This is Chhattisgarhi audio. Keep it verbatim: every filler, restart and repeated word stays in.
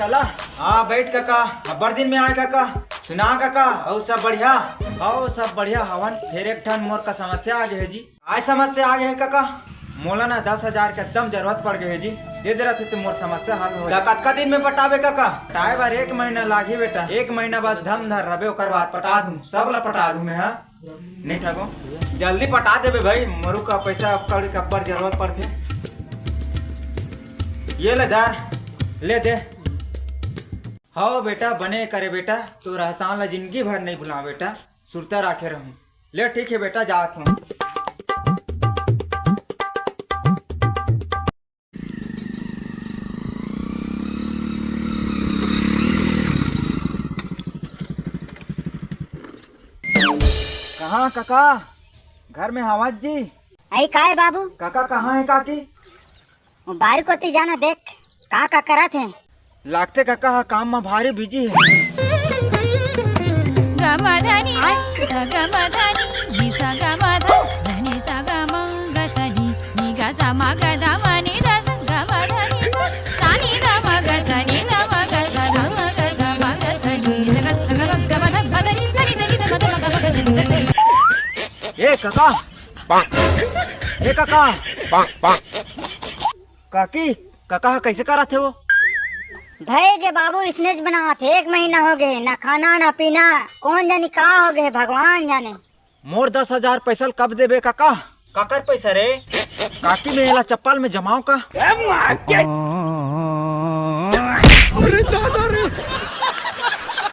चला, हाँ, बैठ काका। अब्बड़ दिन में आए काका। सुना काका, अउ सब बढ़िया? अउ सब बढ़िया हवन। फेर एक ठन मोर का समस्या आ गे हे जी। काय समस्या आ गे हे काका? मोला ना दस हजार के एकदम जरूरत पड़ गे हे जी। दे दे रहिते त मोर समस्या हल हो जाय। त कतका दिन में पटाबे काका? पटाए बर एक महीना लागही बेटा। एक महीना बाद दम धर रबे, ओकर बाद पटा दूं, सब ला पटा दूं मैं, हाँ। नहीं ठगो, जल्दी पटा देबे भाई, मोरो का पैसा कौड़ी का अब्बड़ जरूरत पड़थे। ये ले धर, ले दे। हव बेटा, बने करे बेटा, तोर एहसान ला जिंदगी भर नहीं भुलांव बेटा, सुरता राखे रहूं। ले ठीक हे बेटा, जात हूं। कहाँ काका? घर में हवस जी? अई काय बाबू? काका कहाँ हे काकी? वो बारी कोती जाना देख, का का करत हे। लागथे काका ह काम म भारी बिजी हे। ग म ध नि सा, ग म ध नि, नि सा ग म ध, ध नि सा ग म, ग सा नि, नि ग सा म ग ध म नि ध सा, ग म ध नि सा, सा नि ग म ग सा नि ग म ग सा ग म ग सा म ग सा नि, नि सा ग सा ग म ग म ध म ध नि सा नि ध नि ध म ध म ग म ग सा नि ग सा नि। ए काका, ए काका, काकी, काका ह कइसे करत हे वो? भई गे बाबू, इसनेच बनावत हे, एक महीना हो गे, ना खाना ना पीना, कोन जानी का हो गे, भगवान जाने। मोर दस हजार पैसा ल कब देबे काका? काकर पैसा रे? काकी में एला चप्पल में जमाव का?